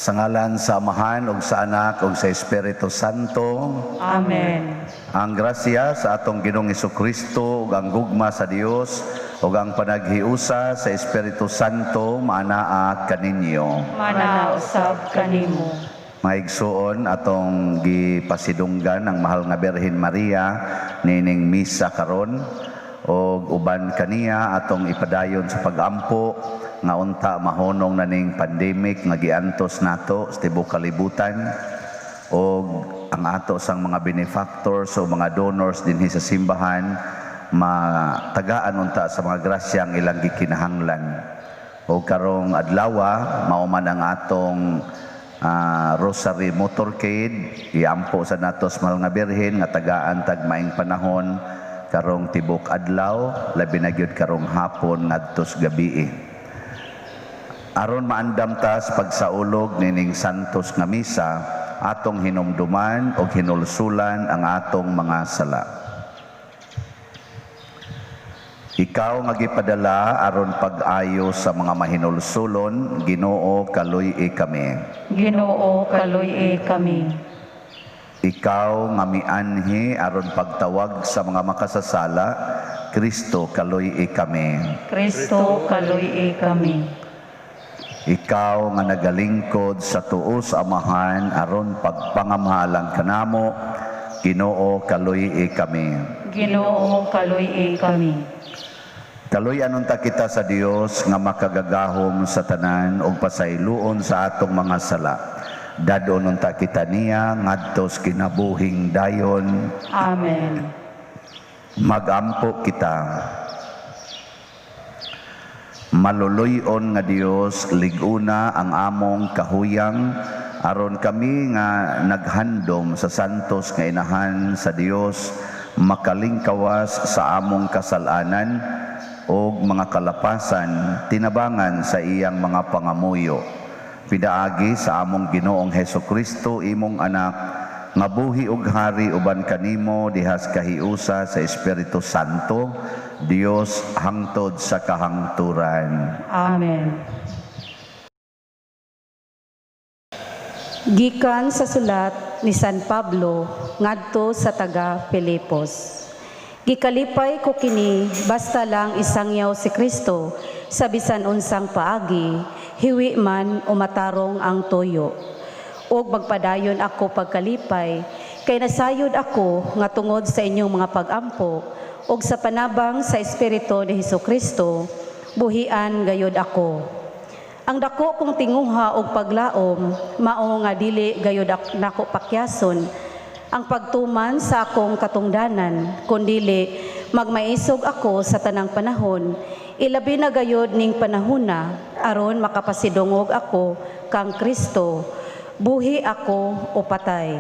Sa ngalan sa Amahan ug sa Anak ug sa Espiritu Santo. Amen. Ang grasya sa atong Ginoong Kristo ug ang gugma sa Dios ug ang panaghiusa sa Espiritu Santo maanaa kaninyo. Maanaa usab kanimo. Mga igsuon, atong gipasidunggan ang mahal nga Birhen Maria nining misa karon og uban kaniya atong ipadayon sa pagampo nga unta mahunong na ning pandemic nga giantos nato sa tibuok kalibutan og ang ato sang mga benefactors o mga donors dinhi sa simbahan matagaan unta sa mga grasya ang ilang gikinahanglan. O karong adlawa, mao man ang atong Rosary Motorcade. Iampo sa nato sa mahal nga Birhen nga tagaan tag maayong panahon karong tibok adlaw, labi na gyud karong hapon ngadtos gabii. Aron maandam ta sa pagsaulog nining santos nga misa, atong hinumduman og hinulsulan ang atong mga sala. Ikaw nga gipadala aron pag-ayo sa mga mahinulsulon, Ginoo, kaluy-i kami. Ginoo, kaluy-i kami. Ikaw nga mianhi aron pagtawag sa mga makasasala, Kristo, kaluy-i kami. Kristo, kaluy-i kami. Ikaw nga nagalingkod sa tuo sa Amahan aron pagpangamahalan kanamo, Ginoo, kaluy-i kami. Ginoo, kaluy-i kami. Kaluy-an unta kita sa Dios nga makagagahom sa tanan ug pasayloon sa atong mga sala. Dad-on unta kita niya ngadto sa kinabuhing dayon. Amen. Magampo kita. Maluluy-on nga Dios, lig-una ang among kahuyang aron kami nga naghandom sa santos nga inahan sa Dios makalingkawas sa among kasalanan og mga kalapasan tinabangan sa iyang mga pangamuyo. Pinaagi sa among Ginoong Heso Kristo, imong anak, nga buhi ug hari uban kanimo dihas kahiusa sa Espiritu Santo, Dios hangtod sa kahangturan. Amen. Gikan sa sulat ni San Pablo ngadto sa taga Filipos. Gikalipay ko kini basta lang isangyaw si Kristo sa bisan unsang paagi, hiwi man o matarong ang tuyo. Ug magpadayon ako pagkalipay kay nasayod ako nga tungod sa inyong mga pagampo ug sa panabang sa Espiritu ni Hesus Kristo, buhian gayod ako. Ang dako kong tinguha og paglaom mao nga dili gayod nako pakyason ang pagtuman sa akong katungdanan, kundili magmaisog ako sa tanang panahon, ilabi na gayod ning panahona, aron makapasidungog ako kang Kristo, buhi ako o patay.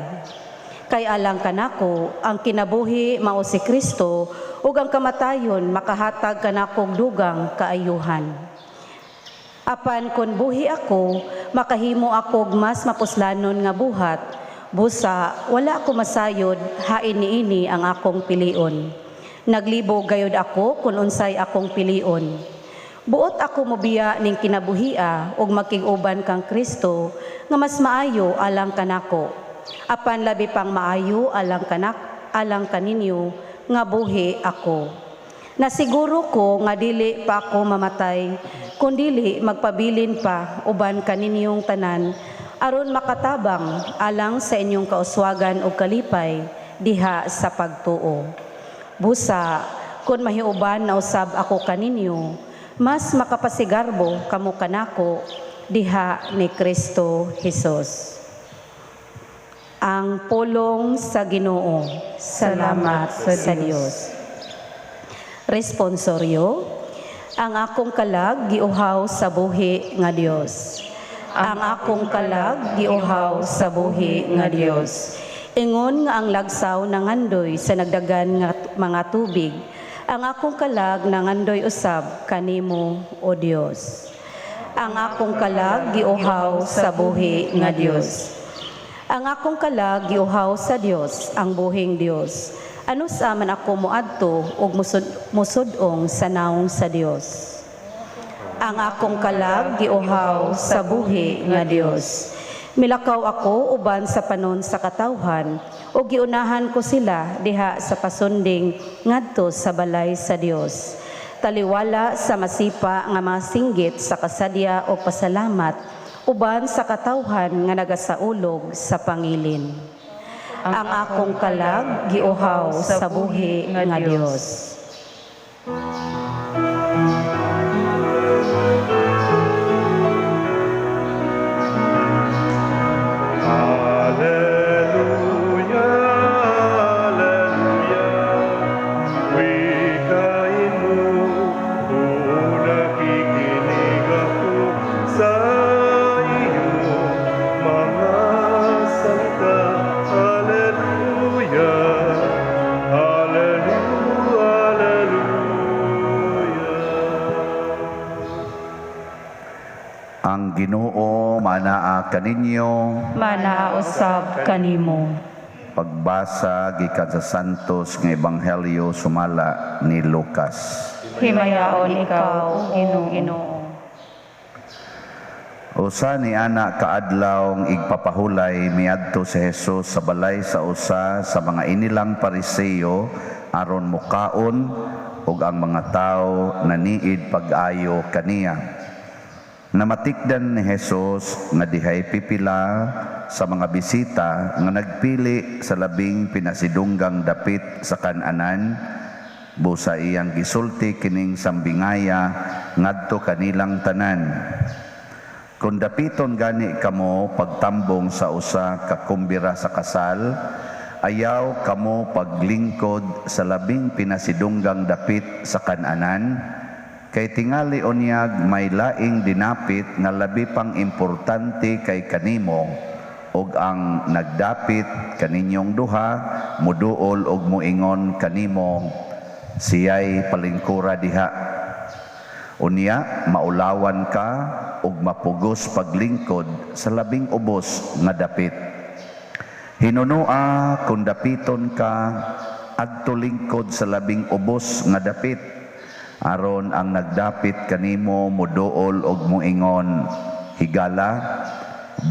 Kay alang kanako, ang kinabuhi mao si Kristo, ug ang kamatayon makahatag kanakog dugang kaayuhan. Apan kon buhi ako, makahimo ako og mas mapuslanon nga buhat. Busa, wala ako masayod, hain niini ang akong pilion. Naglibog gayod ako kung unsay akong pilion. Buot ako mobiya ning kinabuhia ug makig-uban kang Kristo nga mas maayo alang kanako. Apan labi pang maayo alang kaninyo nga buhi ako. Nasiguro ko nga dili pa ako mamatay, kundili magpabilin pa uban kaninyong tanan aron makatabang alang sa inyong kauswagan ug kalipay diha sa pagtuo. Busa, kun mahiuban na usab ako kaninyo, mas makapasigarbo kamo kanako diha ni Kristo Hesus. Ang pulong sa Ginoo. Salamat sa Dios. Responsoryo, ang akong kalag giuhaw sa buhi nga Dios. Ang akong kalag giuhaw sa buhi nga Dios. Ingon nga ang lagsaw nangandoy sa nagdagan nga mga tubig, ang akong kalag nangandoy usab kanimo, o Dios. Ang akong kalag giuhaw sa buhi nga Dios. Ang akong kalag giuhaw sa Dios, ang buhing Dios. Ano sa man ako moadto ug musud-ong sa naong sa Dios. Ang akong kalag giuhaw sa buhi nga Dios. Milakaw ako uban sa panon sa katawhan ug giunahan ko sila diha sa pasunding ngadto sa balay sa Dios. Taliwala sa masipa nga mga singgit sa kasadya o pasalamat uban sa katawhan nga nagasaulog sa pangilin. Ang akong kalag giuhaw sa buhi nga Dios. Alleluia, Alleluia. Wikain mo, o nakikinig ako sa iyong mga salita. Alleluia, Alleluia, Alleluia. Ang Ginoo manaa kaninyo. Manaa usab kanimo. Pagbasa gikan sa Santos nga Ebanghelyo sumala ni Lucas. Himayaon ikaw, Ginoo. Usa ni ana kaadlaw igpapahulay miadto si Jesus sa balay sa usa sa mga inilang Pariseo aron mukaon, ug ang mga tawo naniid pag-ayo kaniya. Namatikdan ni Jesus nga dihay pipila sa mga bisita nga nagpili sa labing pinasidunggang dapit sa kananan, busa iyang gisulti kining sambingaya ngadto kanilang tanan. Kung dapiton gani kamo pagtambong sa usa ka kumbira sa kasal, ayaw kamo paglingkod sa labing pinasidunggang dapit sa kananan, kay tingali unyag may laing dinapit nga labi pang importante kay kanimo, ug ang nagdapit kaninyong duha muduol og muingon kanimo, siya'y palingkura diha. Unya maulawan ka ug mapugos paglingkod sa labing ubos nga dapit. Hinunua kung dapiton ka adto lingkod sa labing ubos nga dapit, aron ang nagdapit kanimo muduol og muingon, higala,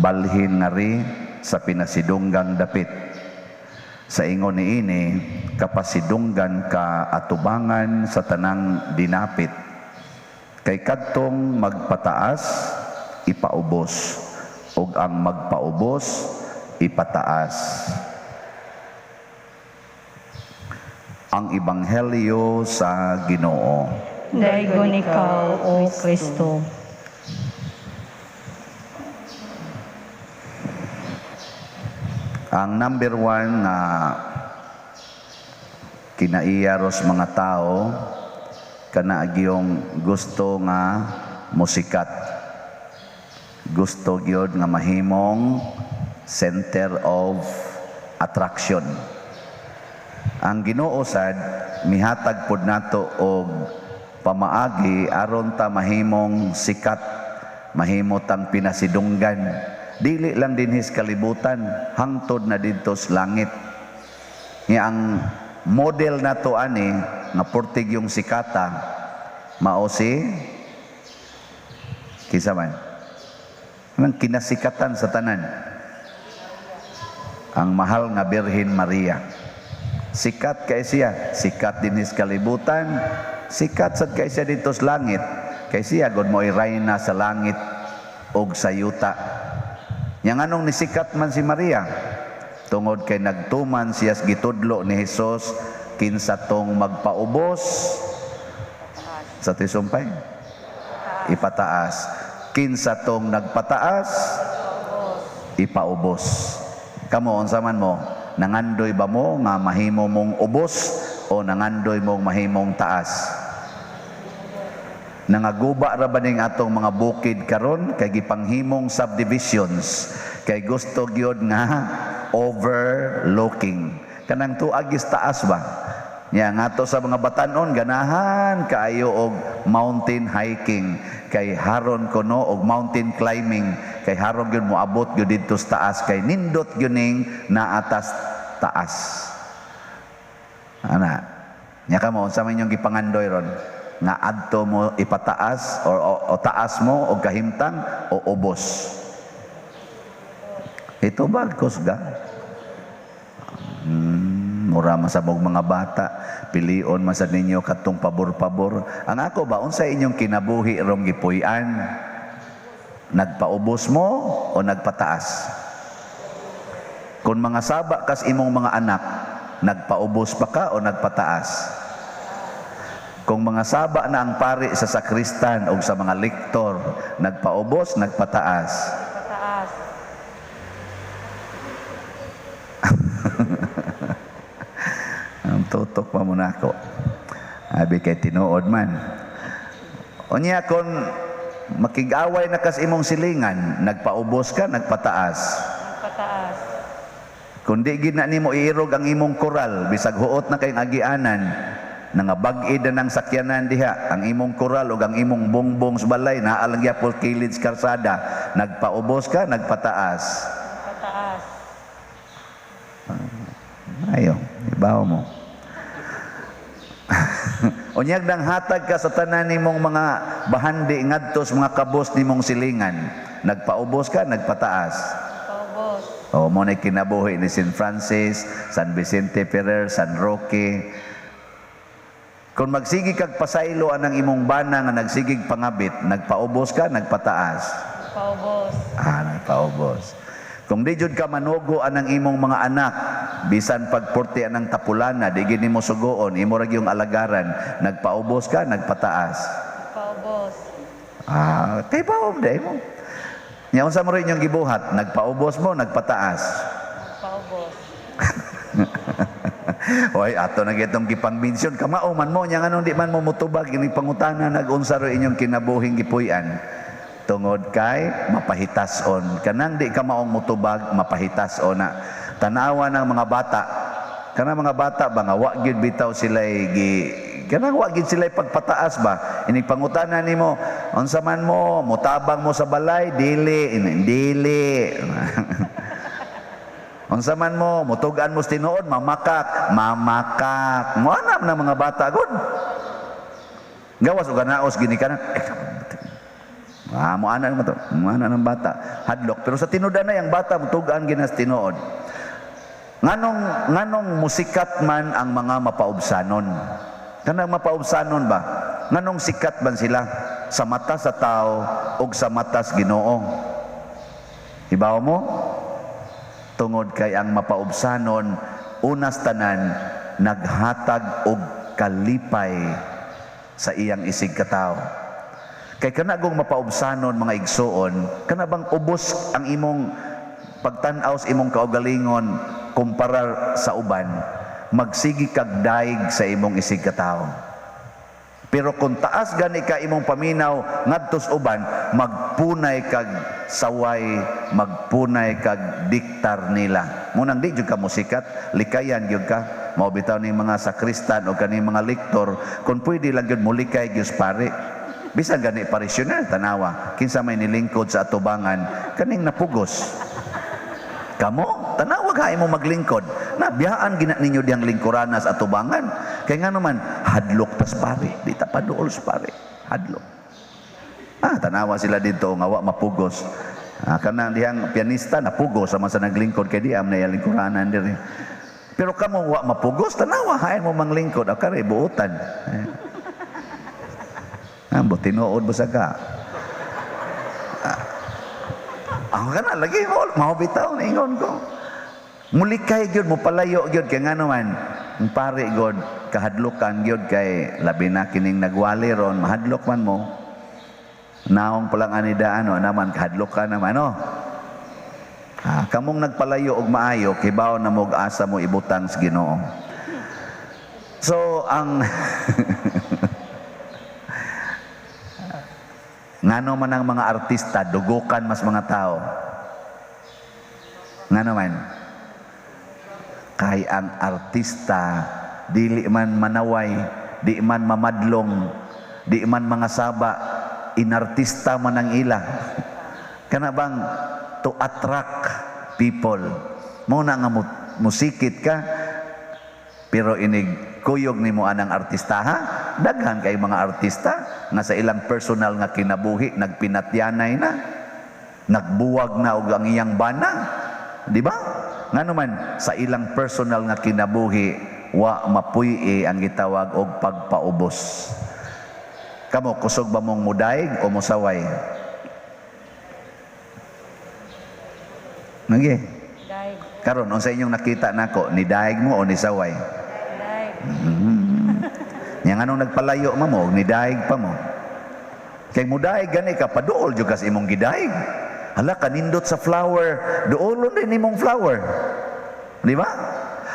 balhin ngari sa pinasidunggang dapit. Sa ingon niini, kapasidunggan ka atubangan sa tanang dinapit. Kay kadtong magpataas, ipaubos, ug ang magpaubos, ipataas. Ang Ebanghelyo sa Ginoo. Daygon ikaw, O Kristo. Ang number one nga kinaiyaros mga tao kana gyung gusto nga musikat. Gusto gyud nga mahimong center of attraction. Ang Ginoo sad mihatag pod nato og pamaagi aron ta mahimong sikat, mahimo tang pinasidunggan. Dili lang dinhis kalibutan, hangtod na didto sa langit. Nga ang model nato ani nga purtig yung sikata mao si kinsa man? Anong kinasikatan sa tanan? Ang mahal nga Birhen Maria. Sikat kay siya, sikat dinhis kalibutan, sikat sad kay siya didto sa langit. Kay siya gud mo'y rayna sa langit og sa yuta. Nya nganong nisikat man si Maria? Tungod kay nagtuman siya sa gitudlo ni Hesus kinsa tong magpaubos sa tisumpay, ipataas. Kinsa tong nagpataas, ipaubos. Kamo unsa man mo? Nangandoy ba mo nga mahimo mong ubos o nangandoy mong mahimong taas? Nangaguba ra ba ning atong mga bukid karon kay gipanghimong subdivisions kay gusto gyud nga overlooking. Kanang tuag is taas ba? Nya ngadto sa mga batan-on ganahan kaayo og mountain hiking kay haron kuno og mountain climbing kay haron gyud moabot gyud didto sa taas kay nindot gyud ning naatas taas. Ana. Nya kamo unsa man inyong gipangandoy ron? Nga adto mo ipataas o taas mo og kahimtang o ubos? Itubag, kusga. Mura masabog mga bata, pilion man sad ninyo katong pabor-pabor. Ang ako ba, unsa inyong kinabuhi rong gipuy-an? Nagpaubos mo o nagpataas? Kung mga saba kas imong mga anak, nagpaubos pa ka o nagpataas? Kung mga saba na ang pari sa sakristan o sa mga lektor, nagpaubos, nagpataas? Pataas. Ang tutok pa mo na ako. Abi kay tinuod man. Unya kung makig-away na kas imong silingan, nagpaubos ka, nagpataas? Nagpataas. Kung di gid na nimo iirog ang imong koral, bisag huot na kayong agianan, nangabag-id na ng sakyanan diha, ang imong koral ug ang imong bongbong sa balay, naa lang gyapon kilid sa karsada, nagpaubos ka, nagpataas? Nagpataas. Ayo, ibaw mo. Unyag nang hatag ka sa tanan nimong mga bahandi ngadto sa mga kabos nimong silingan, nagpaubos ka, nagpataas? Nagpaubos. O mo na kinabuhi ni Saint Francis, San Vicente Ferrer, San Roque. Kung magsigi kag pasaylo anang imong bana nga nagsigig pangabit, nagpaubos ka, nagpataas? Nagpaubos. Ah, nagpaubos. Kung di jud ka manugo anang imong mga anak, bisan pagporti anang tapulana, di gid nimo sugoon, imo ra gyung alagaran, nagpaubos ka, nagpataas? Nagpaubos. Ah, kay baom day mo. Nya unsa mo rin inyong gibuhat? Nagpaubos mo, nagpataas? Nagpaubos. Oy, ato na gitong gipangminsyon. Kamao man mo, nya nganong di man mo mutubag ini pangutana nag-unsa ro inyong kinabuhing gipuy-an? Tungod kay mapahitason. Kanang di ka maong mutubag, mapahitason na. Tanawa ng mga bata. Kanang mga bata ba nga wa gyud bitaw sila gi kanang wa gyud sila pagpataas ba? Inig pangutana nimo, unsa man mo, mutabang mo sa balay, dili, dili. Unsa man mo, mutugan mo sa tinuod, mamakak, mamakak. Moanam na mga bata gud. Gawas og naos gini ka na. Eh, mo ana mo to, mo ana ng bata. Hadlok, pero sa tinuod na yang bata mutugan gina sa tinuod. Nganong musikat man ang mga mapaubsanon? Kanang mapaubsanon ba? Nganong sikat man sila sa mata sa tao ug sa mata sa Ginoo? Ibaw mo? Tungod kay ang mapaubsanon unas tanan naghatag og kalipay sa iyang isig katawo. Kay kana gong mapaubsanon mga igsuon, kana bang ubos ang imong pagtan-aw sa imong kaugalingon kumpara sa uban, magsigi kag daig sa imong isig katawo. Pero kung taas gani ka imong paminaw ngadto sa uban, magpunay kag saway, magpunay kag diktar nila. Munang di jud ka musikat, likayan gyud ka. Mao bitaw ning mga sakristan o kaning mga lektor, kung pwede lang gyud mulikay gyud pare. Bisan gani parishioner tanawa, kinsa may nilingkod sa atubangan, kaning napugos. Kamo, tanawa ka mo maglingkod. Nabiyaan gina ninyo diyang lingkuranas atubangan. Kaya nga naman, hadlok tas pare. Di ta paduol sa pare. Hadlok. Ah, tanawa sila dito nga wa mapugos. Ah, kanang diyang pianista napugos sama sa naglingkod kay di am na lingkuranan diri. Pero kamo wa mapugos, tanawa hain mo manglingkod. Ah, kare buotan. Eh. Ah, tinuod ba sa ka? Ako ka na, lagi mo, mahubitaw, naingon ko. Mulikay gyud, mupalayo gyud, kay nga naman, ang pare god, kahadlokan gyud kay labi na kining nagwali ron, mahadlok man mo. Naong palang anidaan, no, naman, kahadlokan naman, no? Ah, kamong nagpalayo og maayo, kibaw na mo og asa mo ibutang sa Ginoo. So, ang ngano man ang mga artista, dugukan mas mga tao. Ngano man? Kay ang artista, dili man manaway, di man mamadlong, di man mga saba, inartista man ang ila. Kana bang to attract people. Mo na nga musikit ka, pero inig kuyog nimo anang artista ha? Daghan kay mga artista nga sa ilang personal nga kinabuhi nagpinatyanay na, nagbuwag na og ang iyang bana. Di ba? Ngano man sa ilang personal nga kinabuhi wa mapuy-i ang gitawag og pagpaubos. Kamo kusog ba mong mudaig o mosaway? Nagi. Daig. Karon unsa inyong nakita nako, ni daig mo o ni saway? Daig. Nya nganong nagpalayo ma mo og ni daig pa mo? Kay mudaig gani ka paduol jud ka sa imong gidaig. Hala kanindot sa flower, duolon din imong flower. Di ba?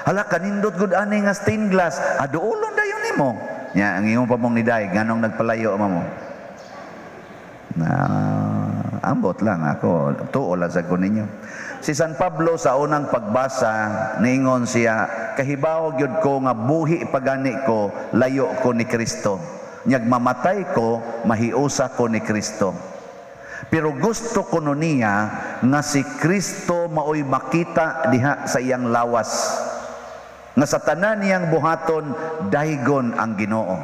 Hala kanindot gud ani nga stained glass, duolon dayon nimo. Nya ang imong pa mong nidaig nganong nagpalayo ma mo? Na ambot lang ako, tuo lang sa ko ninyo. Si San Pablo sa unang pagbasa niingon siya, kahibaw gyud ko nga buhi pagani ko, layo ko ni Kristo. Nyag mamatay ko, mahiusa ko ni Kristo. Pero gusto ko no niya nga si Kristo maoy makita diha sa iyang lawas. Nga sa tanan niyang buhaton, daygon ang Ginoo.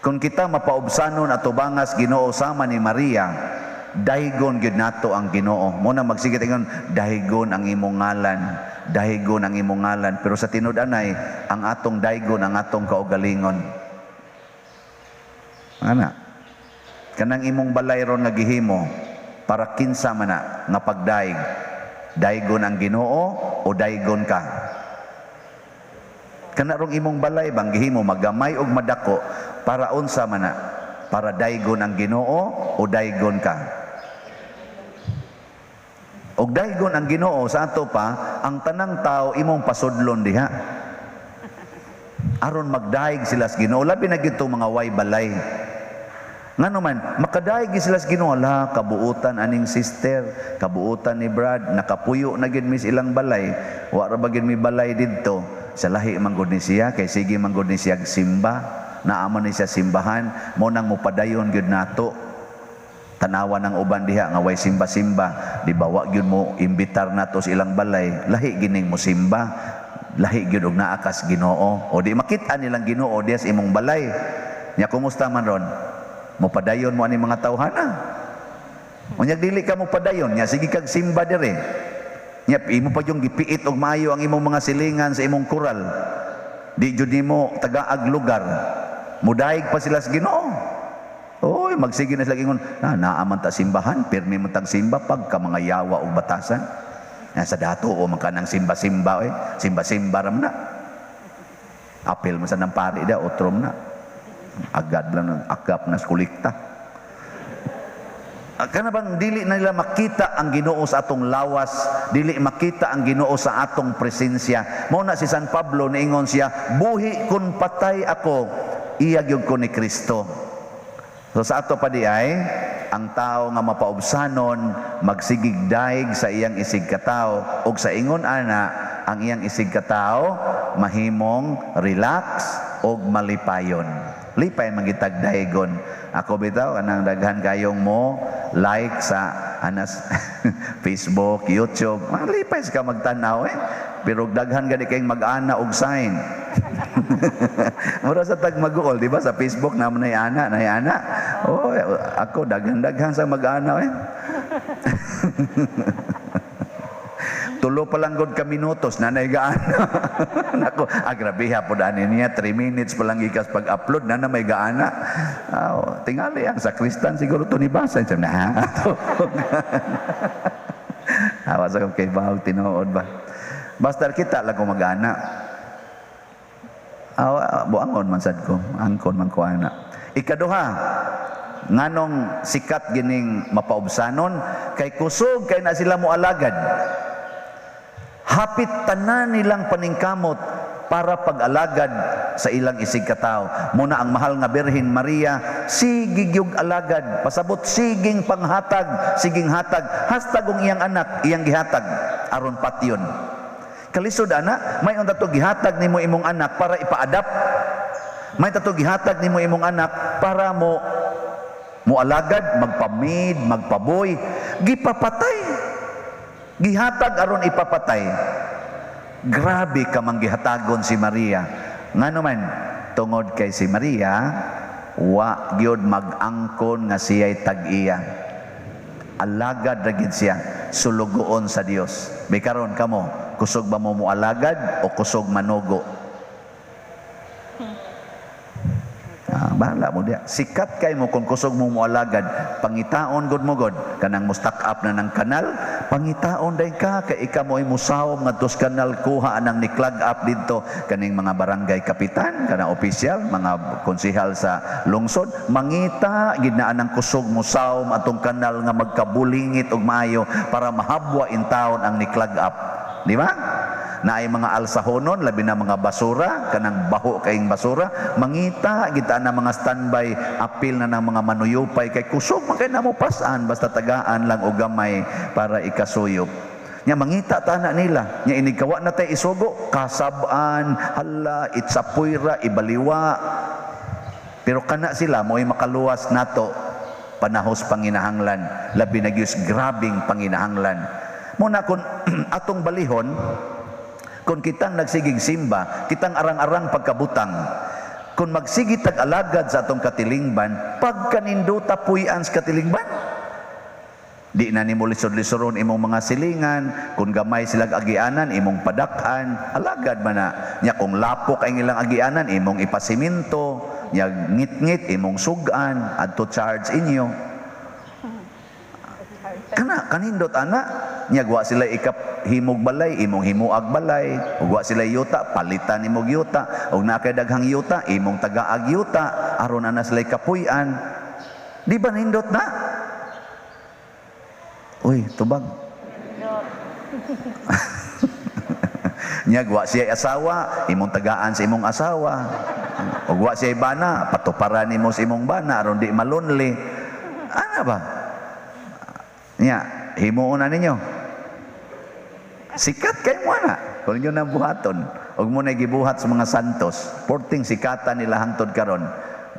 Kung kita mapaubsanon at tubangas Ginoo sama ni Maria, daygon gyud nato ang Ginoo. Mo na magsigit ingon, daygon ang imong ngalan, daygon ang imong ngalan. Pero sa tinud-anay, ang atong daygon ang atong kaugalingon. Ana, kanang imong balay ron nga gihimo para kinsa man na nga pagdaig, daygon ang Ginoo o daygon ka? Kana rong imong balay bang gihimo magamay og madako para unsa man na? Para daygon ang Ginoo o daygon ka? Og daygon ang Ginoo sa ato pa, ang tanang tao imong pasudlon diha. Aron magdaig sila sa Ginoo, labi na gyud tong mga way balay. Ngano man, makadaig sila sa Ginoo, ala kabuutan aning sister, kabuutan ni Brad, nakapuyo na gyud mi sa ilang balay. Wa ra ba gyud mi balay didto? Sa lahi man gud ni siya, kay sige man gud ni siya simba, naa man ni siya simbahan, mo nang mopadayon gyud nato. Tanawan ang uban diha nga way simba-simba, di ba wa gyud mo imbitar nato sa ilang balay, lahi gining mo simba, lahi gyud og naa kas Ginoo. O di makit-an nilang Ginoo diha sa imong balay. Nya kumusta man ron? Mopadayon mo ani mga tawhana. Unya dili ka mopadayon, nya sige kag simba dire. Nya imo pa yung gipiit og maayo ang imong mga silingan sa imong kural. Di jud nimo tagaag lugar. Mudaig pa sila sa Ginoo. Oy, magsige na sila ingon, na naa man ta simbahan, pirmi man tag simba pagka mga yawa og batasan. Na sa dato o man kanang simba-simba oy, simba-simba ram na. Apil man sa nang pari da otrom na. Agad lang agap na kulikta. Kana bang dili na nila makita ang Ginoo sa atong lawas, dili makita ang Ginoo sa atong presensya. Mao na si San Pablo niingon siya, buhi kun patay ako, iya gyud ko ni Kristo. So sa ato pa di ay, ang tao nga mapaubsanon, magsigig daig sa iyang isig katao, ug sa ingon ana, ang iyang isig katao mahimong relax og malipayon. Lipay magitag daigon. Ako bitaw kanang daghan kayong mo like sa anas Facebook, YouTube. Malipay ka magtan-aw eh. Pero daghan gani kayong mag-ana og sign. Mura sa tag mag-uol, di ba? Sa Facebook naman nay ana, nay ana. Oh, ako daghan-daghan sa mag-ana eh. Tulo pa lang gud ka minutos nanay gaana. Nako, grabe ha pod ani niya 3 minutes pa lang gikas pag-upload na may gaana. Oh, tingali ang sakristan siguro to ni basa na. Awa sa kay bahog tinuod ba. Basta kita lang ko mag-ana. Awa buangon man sad ko, angkon man ko ana. Ikaduha, nganong sikat gining mapaubsanon kay kusog kay na sila moalagad. Hapit tanan nilang paningkamot para pag-alagad sa ilang isig katao. Muna ang mahal nga Birhen Maria, sige gyud alagad, pasabot siging panghatag, siging hatag, hastag ung iyang anak, iyang gihatag, aron patyon. Kalisod ana, may unta to gihatag nimo imong anak para ipa-adapt. May tato gihatag nimo imong anak para mo alagad, magpamid, magpaboy, gipapatay. Gihatag aron ipapatay. Grabe ka mang gihatagon si Maria. Ngano man, tungod kay si Maria, wa gyud mag-angkon nga siya'y tag-iya. Alagad ra gyud siya. Sulugoon sa Dios. Bi karon kamo, kusog ba mo moalagad o kusog manugo? Ah, bahala mo diya. Sikat kay mo kung kusog mo moalagad, pangitaon gud mo god kanang mo stock up na ng kanal, pangitaon day ka kay ika mo ay musawom ngadto sa kanal, kuha anang ni clog up didto kaning mga barangay kapitan, kanang opisyal, mga konsehal sa lungsod, mangita gid na anang kusog musawom atong kanal nga magkabulingit og maayo para mahabwa in taon ang ni clog up. Di ba? Naay mga alsahonon, labi na mga basura, kanang baho kaing basura, mangita kita na mga standby, apil na ng mga manuyupay kay kusog man kay namo pasan basta tagaan lang og gamay para ikasuyop. Nya mangita ta na nila, nya inigkawa na tay isugo, kasab-an, hala, itsapuyra, ibaliwa. Pero kana sila mo'y makaluwas nato panahos panginahanglan, labi na gyud grabing panginahanglan. Muna kun atong balihon, kung kitang nagsigig simba, kitang arang-arang pagkabutang, kung magsigi tag alagad sa atong katilingban, pagkaninduta puy-an sa katilingban. Di na nimo lisod-lisoron imong mga silingan, kung gamay silag agianan, imong padak-an, alagad man na. Nya kung lapok ang ilang agianan, imong ipasiminto, nya ngit-ngit, imong sugan, adto charge inyo. Kana kanindot ana, nya wa sila ikap himog balay, imong himuag balay, ug wa sila yuta, palitan imong yuta, ug naa kay daghang yuta, imong tagaag yuta, aron ana sila kapuy-an. Di ba nindot na? Uy, tubag. Nya wa siya asawa, imong tagaan sa imong asawa. Ug wa siya bana, patuparan nimo sa imong bana aron di malonely. Ana ba? Nya, himuon na ninyo. Sikat kay mo na. Kung inyo na buhaton, ug mo na gibuhat sa mga santos, porting sikatan nila hangtod karon.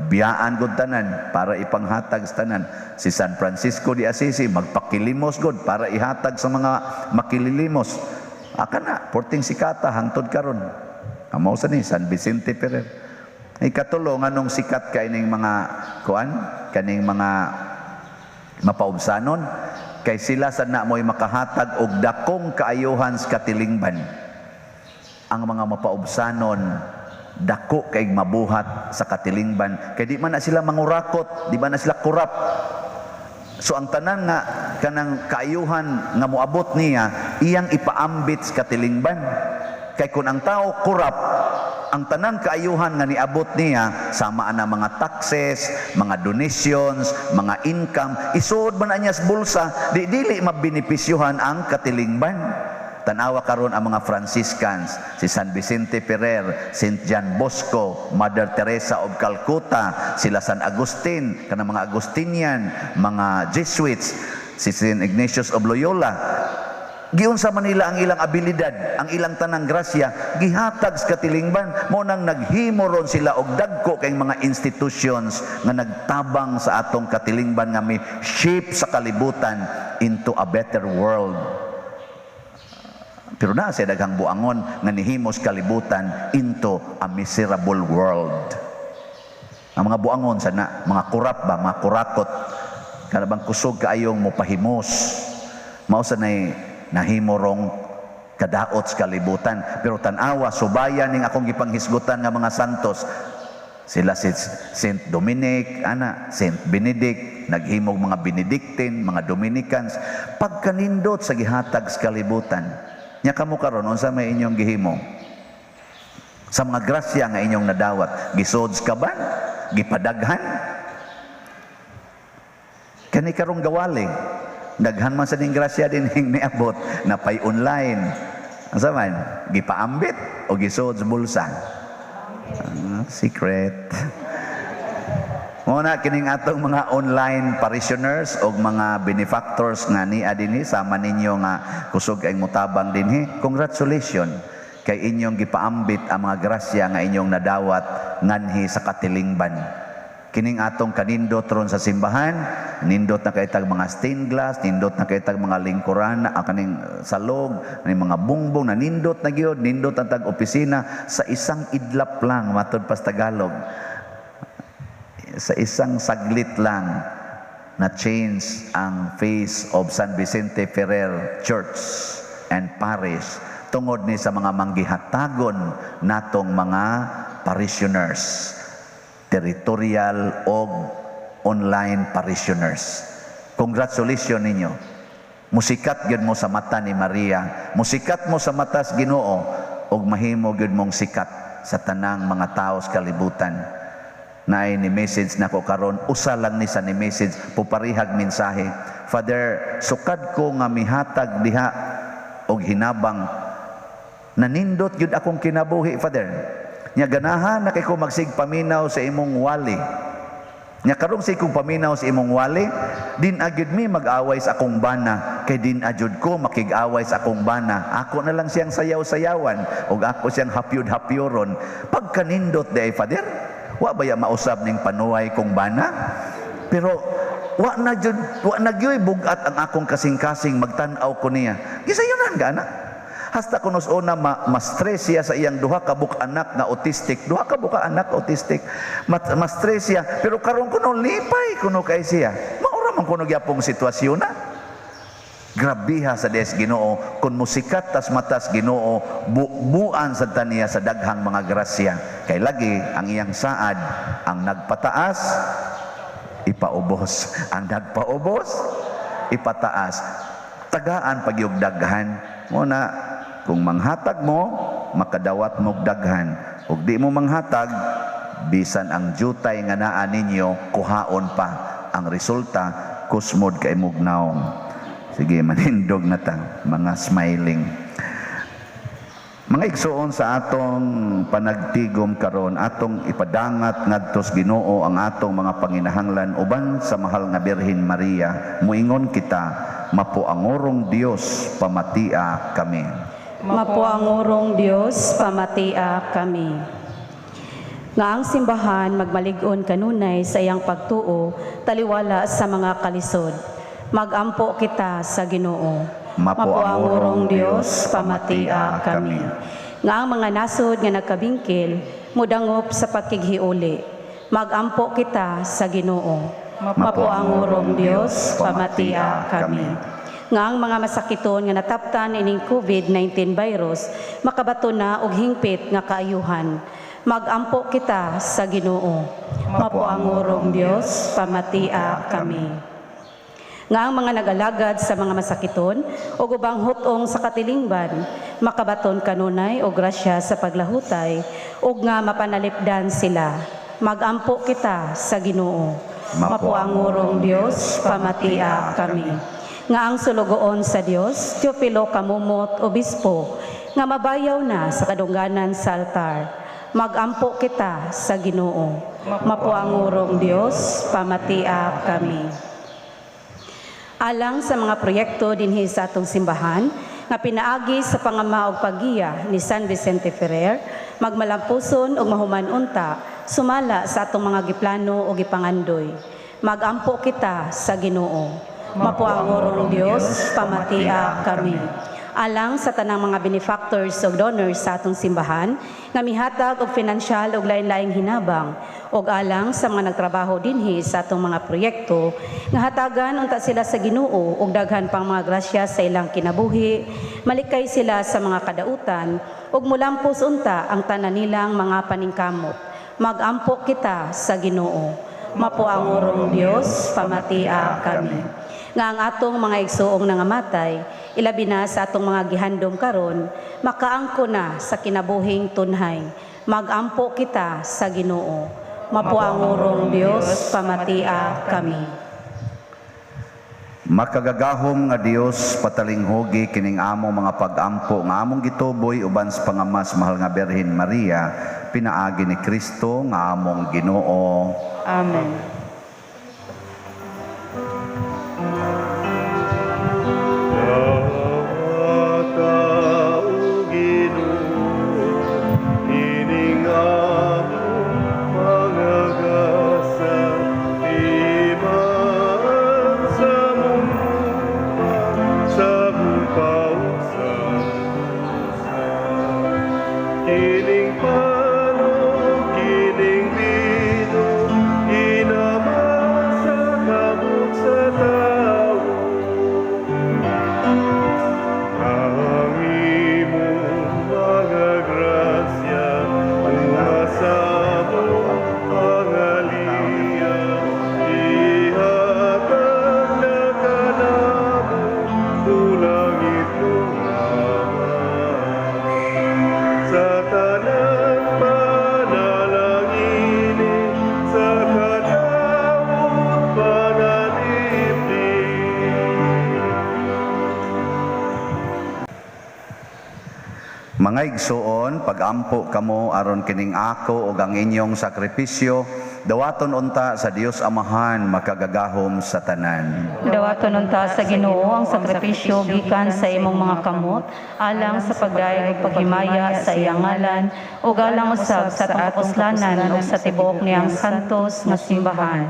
Biyaan gud tanan para ipanghatag sa tanan. Si San Francisco de Assisi magpakilimos gud para ihatag sa mga makililimos. Aka na, porting sikata hangtod karon. Amo sa ni San Vicente Ferrer. Ikatulo, nganong sikat kay ning mga kuan, kaning mga mapaubsanon, kay sila sa na mo'y makahatag og dakong kaayuhan sa katilingban. Ang mga mapaubsanon dako kay mabuhat sa katilingban, kay di man na sila mangurakot, di man na sila kurap. So ang tanan nga kanang kaayuhan nga moabot niya, iyang ipaambit sa katilingban. Kay kun ang tao kurap, ang tanang kaayuhan nga niabot niya sama ana mga taxes, mga donations, mga income, isuod man na niya sa bulsa, di dili mabenepisyuhan ang katilingban. Tanawa karon ang mga Franciscans, si San Vicente Ferrer, Saint John Bosco, Mother Teresa of Calcutta, sila San Agustin, kanang mga Agustinian, mga Jesuits, si Saint Ignatius of Loyola. Giunsa man nila ang ilang abilidad, ang ilang tanang grasya, gihatag sa katilingban. Mo nang naghimo ron sila og dagko kay mga institutions nga nagtabang sa atong katilingban nga may shape sa kalibutan into a better world. Pero na siya daghang buangon nga nihimos kalibutan into a miserable world. Ang mga buangon sana, mga kurap ba, mga kurakot, kana bang kusog kaayong mopahimos. Mao sa nay nahimorong kadaot sa kalibutan. Pero tan-awa, subayan ning akong gipanghisgutan nga mga santos. Sila si Saint Dominic, ana, Saint Benedict, naghimog mga Benedictine, mga Dominicans, pagkanindot sa gihatag sa kalibutan. Nya kamo karon unsa may inyong gihimo? Sa mga grasya nga inyong nadawat, gisod ka ba? Gipadaghan? Kani karong gawali, daghan man sa ning grasya din hing niabot napay online. Asa man? Gipaambit o gisod sa bulsa? Secret. Muna kining atong mga online parishioners og mga benefactors nga nia dinhi sama ninyo nga kusog ay mutabang dinhi. Congratulations kay inyong gipaambit ang mga grasya nga inyong nadawat nganhi sa katilingban. Kining atong kanindot ron sa simbahan, nindot na kay tag mga stained glass, nindot na kay tag mga lingkuran, ang kaning salog, kaning mga bungbong, na nindot na gyud, nindot ang tag opisina sa isang idlap lang, matud pa sa Tagalog. Sa isang saglit lang, Na change ang face of San Vicente Ferrer Church and Parish tungod ni sa mga manggihatagon natong mga parishioners, territorial og online parishioners. Congratulations ninyo. Musikat gyud mo sa mata ni Maria, musikat mo sa mata sa Ginoo ug mahimo gyud mong sikat sa tanang mga tao sa kalibutan. Naay ni message nako karon, usa lang ni sa ni message, puparihag mensahe. "Father, sukad ko nga mihatag diha og hinabang, nanindot gyud akong kinabuhi, Father. Nya ganahan na kay ko magsig paminaw sa imong wali. Nya karong sig kong paminaw sa imong wali, din agyud mi mag-away sa akong bana, kay din agyud ko makig-away sa akong bana. Ako na lang siyang sayaw-sayawan ug ako siyang hapyud-hapyoron. Pagkanindot di ay, Father, wa baya mausab ning panuway kong bana? Pero wa na jud, wa na gyud bugat ang akong kasing-kasing magtan-aw ko niya." Gisayunan ka na. Hasta kunos una ma-stress siya sa iyang duha ka buok anak nga autistic, duha ka buok anak autistic. Ma-stress siya, pero karon kuno lipay kuno kay siya. Maura man kuno gyapong sitwasyon na. Grabiha sa des Ginoo kung musikat tas matas Ginoo, bubuan sa taniya sa daghang mga grasya. Kay lagi ang iyang saad, ang nagpataas ipaubos, ang nagpaubos ipataas. Tagaan pagyug daghan mo na. Kung manghatag mo, makadawat mo og daghan, ug di mo manghatag, bisan ang jutay nga naa ninyo kuhaon pa. Ang resulta, kusmod kay imong naong. Sige, manindog na ta, mga smiling. Mga igsoon, sa atong panagtigom karon, atong ipadangat ngadto sa Ginoo ang atong mga panginahanglan uban sa mahal nga Birhen Maria. Muingon kita, Mapuangurong Dios, pamatia kami. Mapuangurong Dios, pamatia kami. Nga ang simbahan magmalig-on kanunay sa iyang pagtuo, taliwala sa mga kalisod. Magampo kita sa Ginoo. Mapuangurong Dios, pamatia kami. Nga ang mga nasod nga nagkabingkil, mudangop sa pagkighiuli. Magampo kita sa Ginoo. Mapuangurong Dios, pamatia kami. Nga ang mga masakiton nga nataptan ining COVID-19 virus, makabato na og hingpit nga kaayuhan. Magampo kita sa Ginoo. Mapuangurong Dios, pamatia kami. Nga ang mga nagalagad sa mga masakiton o ubang hutong sa katilingban, makabaton kanunay og grasya sa paglahutay ug nga mapanalipdan sila. Magampo kita sa Ginoo. Mapuangurong Dios, pamatia kami. Nga ang sulugoon sa Dios, Teofilo Camomot, Obispo, nga mabayaw na sa kadungganan sa altar. Magampo kita sa Ginoo. Mapuangurong Dios, pamatia kami. Alang sa mga proyekto dinhi sa atong simbahan nga pinaagi sa pangama og paggiya ni San Vicente Ferrer, magmalampuson ug mahuman unta sumala sa atong mga giplano o gipangandoy. Magampo kita sa Ginoo. Mapuangurong Dios, pamatia kami. Alang sa tanang mga benefactors ug donors sa atong simbahan nga mihatag og finansyal ug lain-laing hinabang, ug alang sa mga nagtrabaho dinhi sa atong mga proyekto, nga hatagan unta sila sa Ginoo og daghan pang mga grasya sa ilang kinabuhi, malikay sila sa mga kadautan ug mulampos unta ang tanan nilang mga paningkamot. Magampo kita sa Ginoo. Mapuangurong Dios, pamatia kami. Nga ang atong mga igsuong nangamatay, ilabi na sa atong mga gihandom karon, makaangko na sa kinabuhing tunhay. Magampo kita sa Ginoo. Mapuangurong Dios, pamatia kami. Makagagahom nga Dios, patalinghugi kining among mga pagampo nga among gituboy uban sa pangamas mahal nga Birhen Maria, pinaagi ni Kristo nga among Ginoo. Amen. Tao Ginoo, ining among mga gasa, iman sa mong sa pausa. Kining pano, kining bino, inaman sa kamot. Mga igsuon, pagampo kamo aron kining ako ug ang inyong sakripisyo dawaton unta sa Dios Amahan makagagahom sa tanan. Dawaton unta sa Ginoo ang sakripisyo gikan sa imong mga kamot alang sa pagdayeg ug paghimaya sa iyang ngalan ug alang usab sa atong kapuslanan ug sa tibuok niyang santos nga simbahan.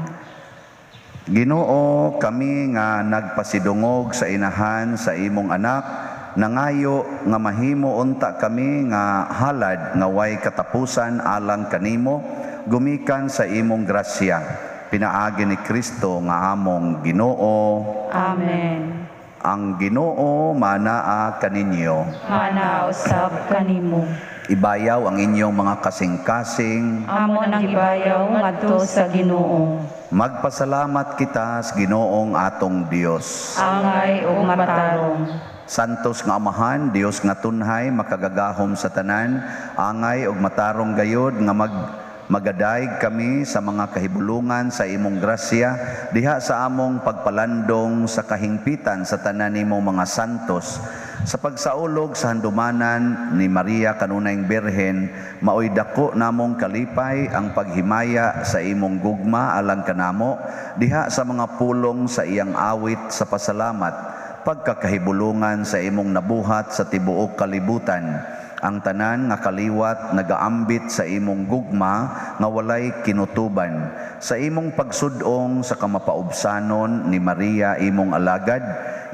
Ginoo, kami nga nagpasidungog sa inahan sa imong anak, nangayo nga mahimo unta kami nga halad nga way katapusan alang kanimo, gumikan sa imong grasya. Pinaagi ni Kristo nga among Ginoo. Amen. Ang Ginoo manaa kaninyo. Mana usab kanimo. Ibayaw ang inyong mga kasing-kasing. Amo nang ibayaw ngadto sa Ginoo. Magpasalamat kita sa Ginoong atong Dios. Angay ug matarong. Santos nga Amahan, Dios nga tunhay, makagagahom sa tanan, angay ug matarong gayod nga magadayeg kami sa mga kahibulungan sa imong grasya diha sa among pagpalandong sa kahingpitan sa tanan nimong mga santos. Sa pagsaulog sa handumanan ni Maria kanunayng Birhen, maoy dako namong kalipay ang paghimaya sa imong gugma alang kanamo diha sa mga pulong sa iyang awit sa pasalamat, pagkakahibulungan sa imong nabuhat sa tibuok kalibutan. Ang tanan nga kaliwat nagaambit sa imong gugma nga walay kinutuban. Sa imong pagsudong sa kamapaubsanon ni Maria imong alagad,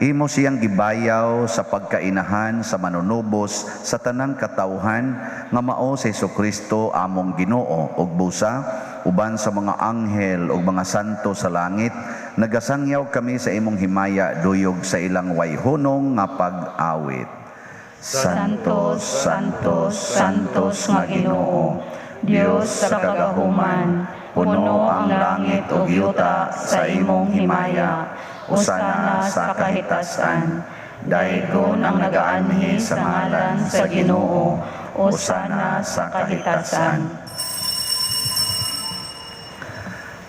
imo siyang gibayaw sa pagkainahan sa manunubos sa tanang katawhan nga mao si Hesukristo among Ginoo ug busa uban sa mga anghel ug mga santo sa langit, nagasangyaw kami sa imong himaya duyog sa ilang wayhunong nga pag-awit. Santos, Santos, Santos nga Ginoo, Dios sa kagahuman, puno ang langit ug yuta sa imong himaya. Usana sa kahitasan. Daygon ang nagaanhi sa ngalan sa Ginoo. Usana sa kahitasan.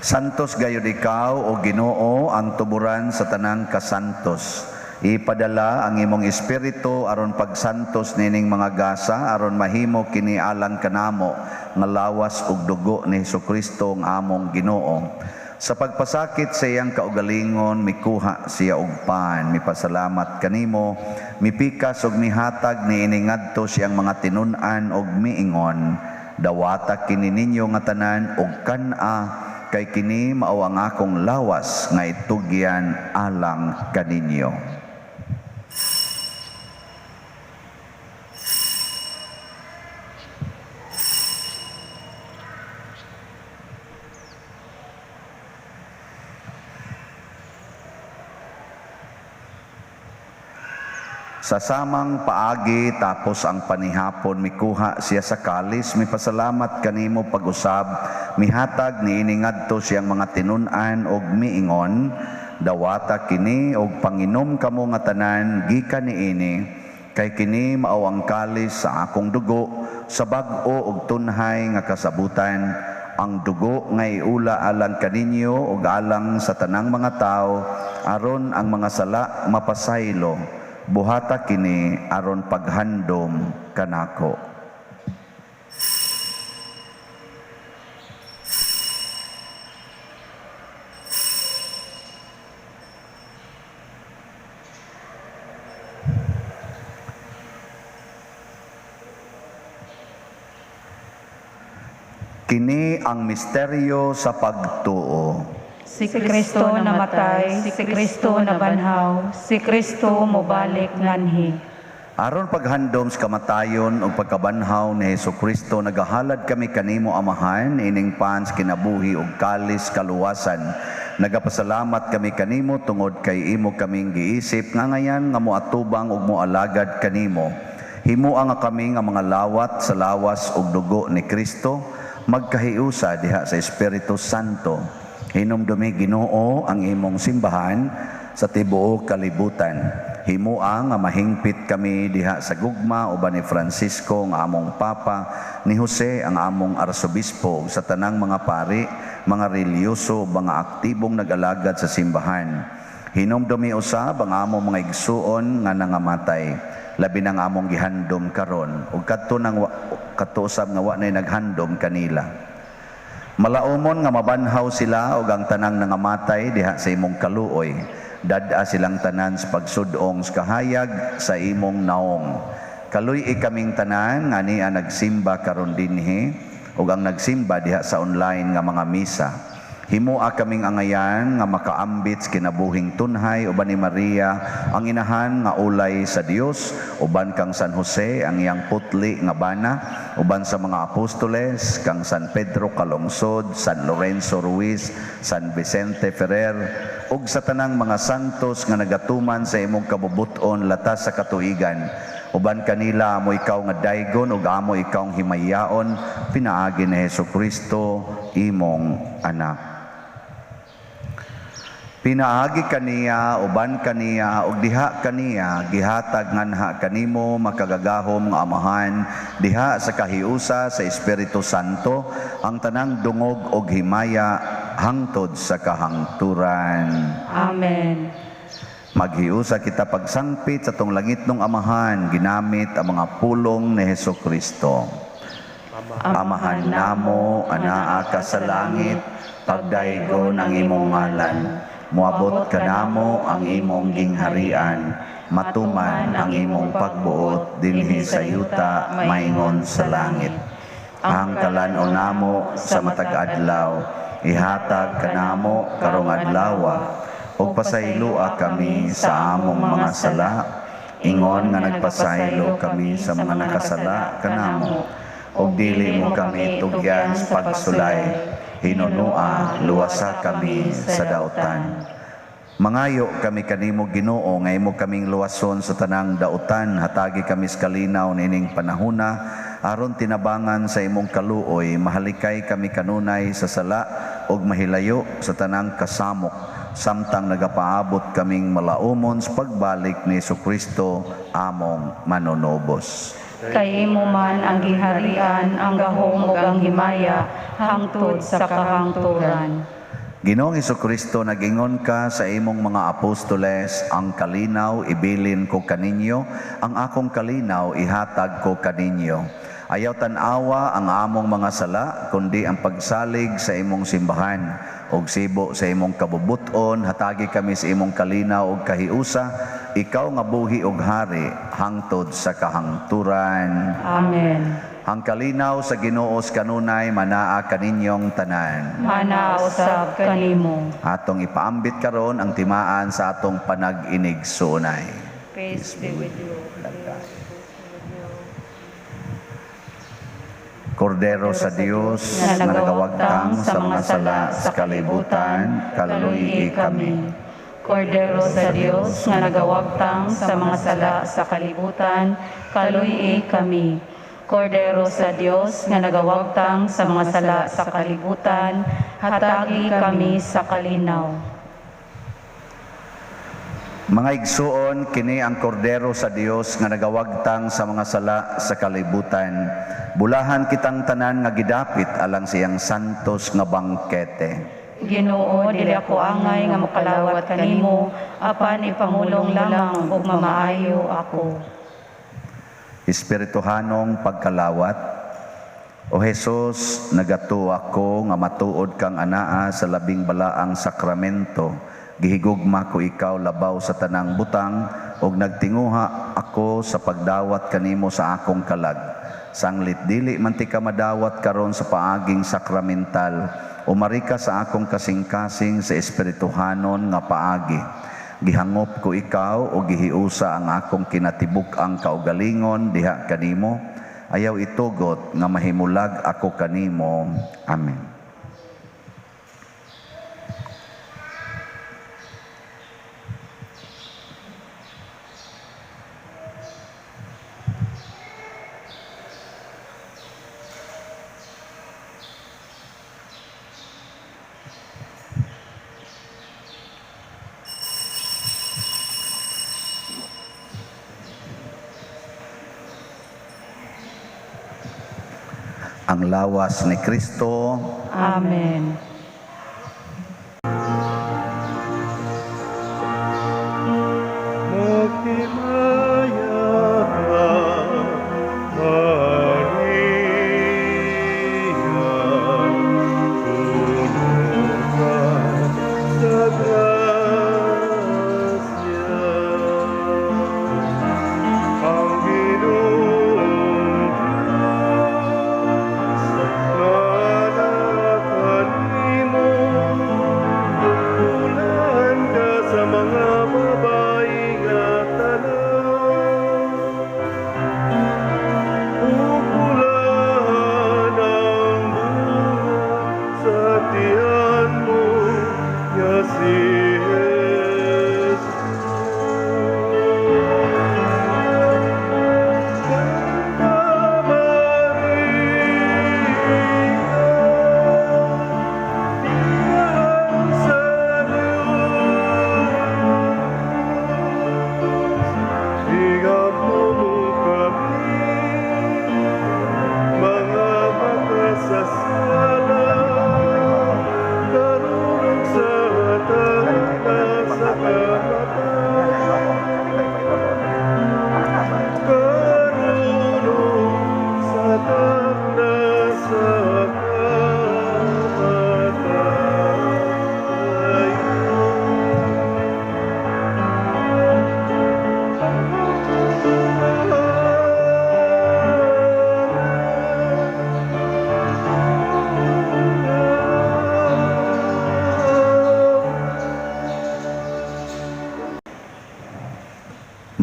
Santos gayud ikaw o Ginoo ang tuburan sa tanang kasantos. Ipadala ang imong espiritu aron pagsantos nining mga gasa aron mahimo kini alang kanamo nga lawas ug dugo ni Hesukristo ang among Ginoo. Sa pagpasakit sa iyang kaugalingon, mikuha siya og pan, mipasalamat kanimo, mipikas og mihatag niini ngadto siyang mga tinun-an og miingon, dawata kini ninyo nga tanan og kan-a, kay kini mao ang akong lawas nga itugyan alang kaninyo. Sa samang paagi tapos ang panihapon, mikuha siya sa kalis, mipasalamat kanimo pag-usab, mihatag niini ngadto siyang mga tinun-an og miingon, dawata kini og panginom kamo nga tanan gikan niini, kay kini mao ang kalis sa akong dugo sa bag-o og tunhay nga kasabutan, ang dugo nga iula alang kaninyo ug alang sa tanang mga tawo aron ang mga sala mapasaylo. Buhata kini aron paghandom kanako. Kini ang misteryo sa pagtuo. Si Kristo namatay, si Kristo nabanhaw, si Kristo mobalik nganhi. Aron paghandom sa kamatayon ug pagkabanhaw ni Hesukristo, nagahalad kami kanimo Amahan ining pans kinabuhi ug kalis kaluwasan. Nagapasalamat kami kanimo tungod kay imo kaming giisip nga ngayan nga moatubang ug moalagad kanimo. Himoa nga kami nga mga lawat sa lawas ug dugo ni Kristo, magkahiusa diha sa Espiritu Santo. Hinumdumi Ginoo ang imong simbahan sa tibuok kalibutan. Himoa nga mahingpit kami diha sa gugma uban ni Francisco nga among Papa, ni Jose ang among Arsobispo, ug sa tanang mga pari, mga relihiyoso, mga aktibong nag-alagad sa simbahan. Hinumdumi usab ang among mga igsuon nga nangamatay. Labi nang among gihandom karon ug kadto nang kadto usab nga wa nay naghandom kanila. Malaumon nga mabanhaw sila ug ang tanang nangamatay diha sa imong kaluoy. Dad-a silang tanan sa pagsudong sa kahayag sa imong naong. Kaluy-i kaming tanan nga nia nagsimba karon dinhi ug ang nagsimba diha sa online nga mga misa. Himoa kaming angayan nga makaambit sa kinabuhing tunhay uban ni Maria ang inahan nga ulay sa Dios, uban kang San Jose ang iyang putli nga bana, uban sa mga apostoles kang San Pedro Calungsod, San Lorenzo Ruiz, San Vicente Ferrer ug sa tanang mga santos nga nagatuman sa imong kabubut-on latas sa katuigan. Uban kanila amo ikaw nga daygon ug amo ikaw himayaon pinaagi ni Hesukristo imong anak. Pinaagi kaniya, uban kaniya, ug diha kaniya, gihatag nganha kanimo makagagahom nga Amahan, diha sa kahiusa sa Espiritu Santo, ang tanang dungog og himaya hangtod sa kahangturan. Amen. Maghiusa kita pagsangpit sa tong langitnong Amahan, ginamit ang mga pulong ni Hesukristo. Amahan namo, anaa ka sa langit, pagdaygon ang imong ngalan. Moabot kanamo ang imong gingharian, matuman ang imong pagbuot dinhi sa yuta maingon sa langit. Ang kalan-on namo sa matag adlaw, ihatag kanamo karong adlawa, ug pasayloa kami sa among mga sala, ingon nga nagpasaylo kami sa mga nakasala kanamo, ug dili mo kami tugyan sa pagsulay, hinunua luwasa kami sa dautan. Mangayo kami kanimo Ginoo nga imo kaming luwason sa tanang dautan, hatagi kami sa kalinaw nining panahuna aron tinabangan sa imong kaluoy, mahalikay kami kanunay sa sala ug mahilayo sa tanang kasamok, samtang nagapaabot kaming malaumon sa pagbalik ni Hesukristo among manunubos. Kay imo man ang giharian, ang gahom ug ang himaya hangtod sa kahangturan. Ginoong Hesukristo, nag-ingon ka sa imong mga apostoles, ang kalinaw ibilin ko kaninyo, ang akong kalinaw ihatag ko kaninyo. Ayaw tan-awa ang among mga sala, kundi ang pagsalig sa imong simbahan. Og sibo sa imong kabubuton, hatagi kami sa imong kalinaw og kahiusa, ikaw nga buhi og hari, hangtod sa kahangturan. Amen. Ang kalinaw sa Ginoo kanunay manaa kaninyong tanan. Manaa usab kanimo. Atong ipaambit karon ang timaan sa atong panag-inigsuonay. Peace be with you. Kordero sa Dios nga nagawagtang sa mga sala sa kalibutan, kaluy-i kami. Kordero sa Dios nga nagawagtang sa mga sala sa kalibutan, kaluy-i kami. Kordero sa Dios nga nagawagtang sa mga sala sa kalibutan, hatagi kami sa kalinaw. Mga igsuon, kini ang kordero sa Dios nga nagawagtang sa mga sala sa kalibutan. Bulahan kitang tanan nga gidapit alang siyang santos nga bangkete. Ginoo, dili ako angay nga makalawat kanimo, apan ipangulong lamang ug mamaayo ako. Espirituhanong pagkalawat. O Jesus, nagatuo ako nga matuod kang anaa sa labing balaang sakramento. Gihigugma ko ikaw labaw sa tanang butang ug nagtinguha ako sa pagdawat kanimo sa akong kalag. Sanglit dili man ti ka madawat karon sa paaging sakramental, umari ka sa akong kasing-kasing sa espirituhanon nga paagi. Gihangop ko ikaw o gihiusa ang akong kinatibuk-ang kaugalingon diha kanimo. Ayaw itugot nga mahimulag ako kanimo. Amen. Ang lawas ni Kristo. Amen. Magtimaya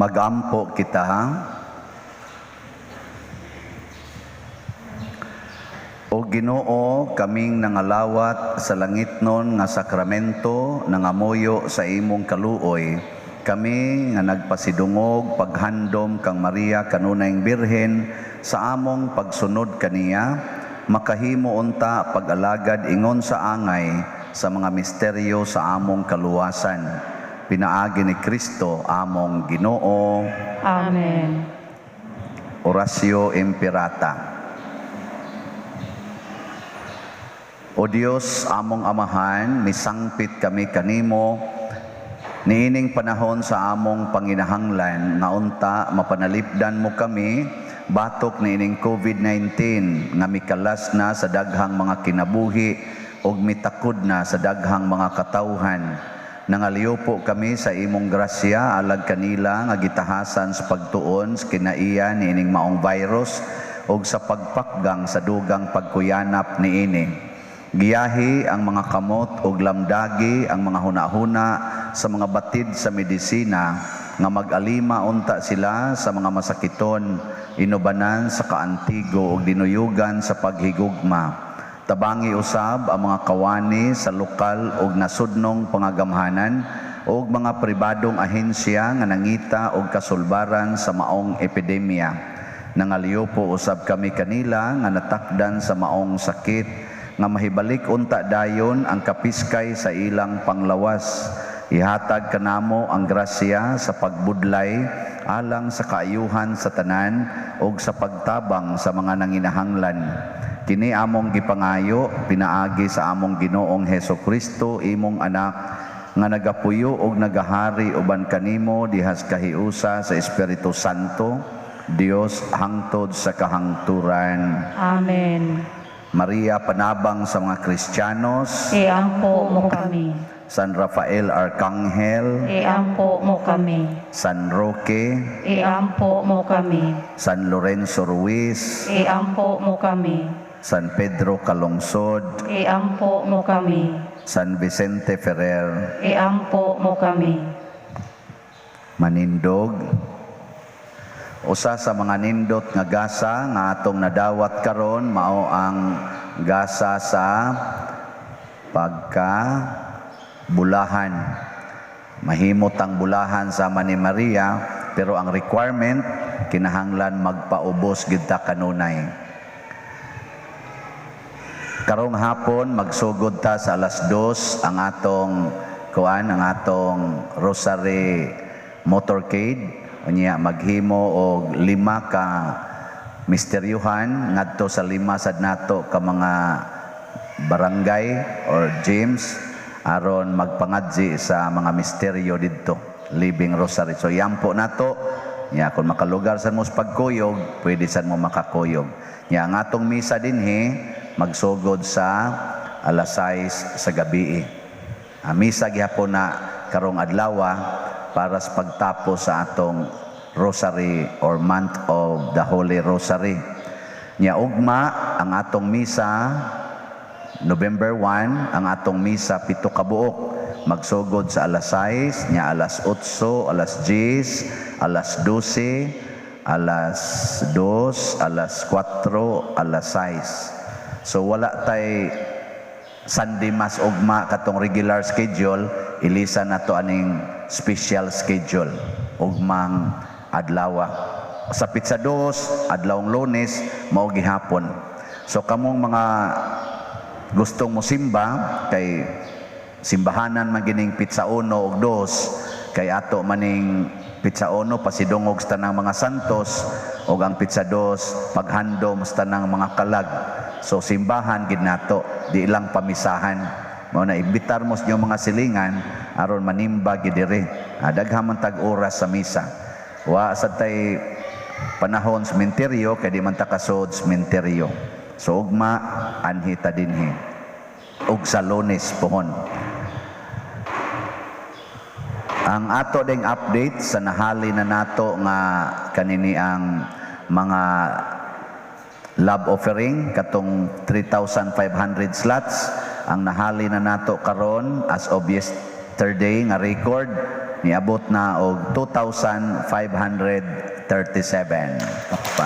Magampo kita, ha? O Ginoo, kaming nangalawat sa langitnon nga sakramento, nangamuyo sa imong kaluoy. Kami nga nagpasidungog paghandom kang Maria kanunayng Birhen sa among pagsunod kaniya, makahimo unta pag-alagad ingon sa angay sa mga misteryo sa among kaluwasan. Pinaagi ni Kristo among Ginoo. Amen. Oratio Imperata. O Dios, among Amahan, misangpit kami kanimo niining panahon sa among panginahanglan nga unta mapanalipdan mo kami batok niining COVID-19 nga mikalas na sa daghang mga kinabuhi ug mitakod na sa daghang mga katawhan. Nangaliupo kami sa imong grasya alag kanila nga gitahasan sa pagtuon sa kinaiya niining maong virus ug sa pagpakgang sa dugang pagkuyanap niini. Giyahi ang mga kamot ug lamdagi ang mga hunahuna sa mga batid sa medisina nga mag-alima unta sila sa mga masakiton, inubanan sa kaantigo ug dinuyugan sa paghigugma. Tabangi usab ang mga kawani sa lokal ug nasudnong pangagamhanan ug mga pribadong ahensya nga nangita og kasulbaran sa maong epidemya. Nangaliupo usab kami kanila nga natakdan sa maong sakit nga mahibalik unta dayon ang kapiskay sa ilang panglawas. Ihatag kanamo ang grasya sa pagbudlay alang sa kaayuhan sa tanan ug sa pagtabang sa mga nanginahanglan. Kini among gipangayo pinaagi sa among Ginoong Heso Kristo, imong anak, nga nagapuyo og nagahari uban kanimo dihas kahiusa sa Espiritu Santo, Dios hangtod sa kahangturan. Amen. Maria, panabang sa mga Kristiyanos. Iampo mo kami. San Rafael Arcangel. Iampo mo kami. San Roque. Iampo mo kami. San Lorenzo Ruiz. Iampo mo kami. San Pedro Calungsod. Iampo mo kami. San Vicente Ferrer. Iampo mo kami. Manindog. Usa sa mga nindot nga gasa nga atong nadawat karon mao ang gasa sa pagka bulahan. Mahimot ang bulahan sama ni Maria, pero ang requirement kinahanglan magpaubos gid ta kanunay. Karong hapon magsugod ta sa 2:00 ang atong kuan, ang atong rosary motorcade. Unya maghimo og 5 ka misteryuhan ngadto sa 5 sad nato ka mga barangay or gyms aron magpangadzi sa mga misteryo didto, living rosary. So yampo nato nya kung makalugar sad mo sa pagkuyog, pwede sad mo makakuyog. Nya ang atong misa dinhi magsugod sa 6:00 sa gabi. Ang misa gihapon na karong adlaw para sa pagtapos sa atong rosary or month of the Holy Rosary. Nya ugma ang atong misa November 1, ang atong misa 7 ka buok. Magsugod sa 6:00, nya 8:00, 10:00, 12:00, 2:00, 4:00, 6:00. So wala tay Sunday Mass ugma katong regular schedule, ilisa na to aning special schedule ugmang adlaw. Sa pitsa dos, adlawng Lunes, mao gihapon. So kamong mga gustong mosimba kay simbahanan man gining pitsa uno ug dos, kay ato maning pitsa uno pasidungog sa tanang mga santos ug ang pitsa dos paghandom sa tanang mga kalag. So simbahan gid nato, di lang pamisahan. Mao na imbitar mo sa inyong mga silingan aron manimba gid diri. Daghan man tag oras sa misa. Wa sad tay panahon sa sementeryo kay di man ta kasod sementeryo. So ugma anhi ta dinhi ug sa Lunes pohon. Ang ato ding update sa nahali na nato nga kanini ang mga love offering katong 3,500 slots ang nahali na nato karon as of yesterday nga record Niabot na og 2,537. Pa.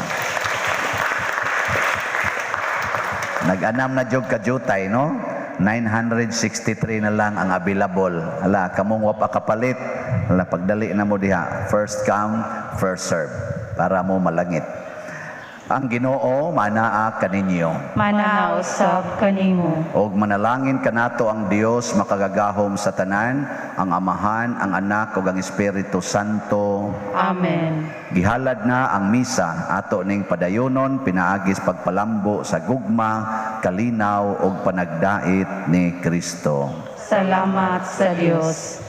Nag-anam na jud ka jutay, no? 963 na lang ang available. Hala, kamong wa pa kapalit. Hala, pagdali na mo diha. First come, first serve. Para mo malangit. Ang Ginoo manaa kaninyo. Manaa usab kanimo. Og manalangin kanato ang Dios makagagahom sa tanan, ang Amahan, ang Anak ug ang Espiritu Santo. Amen. Gihalad na ang misa, ato ning padayonon pinaagis pagpalambo sa gugma, kalinaw ug panagdait ni Kristo. Salamat sa Dios.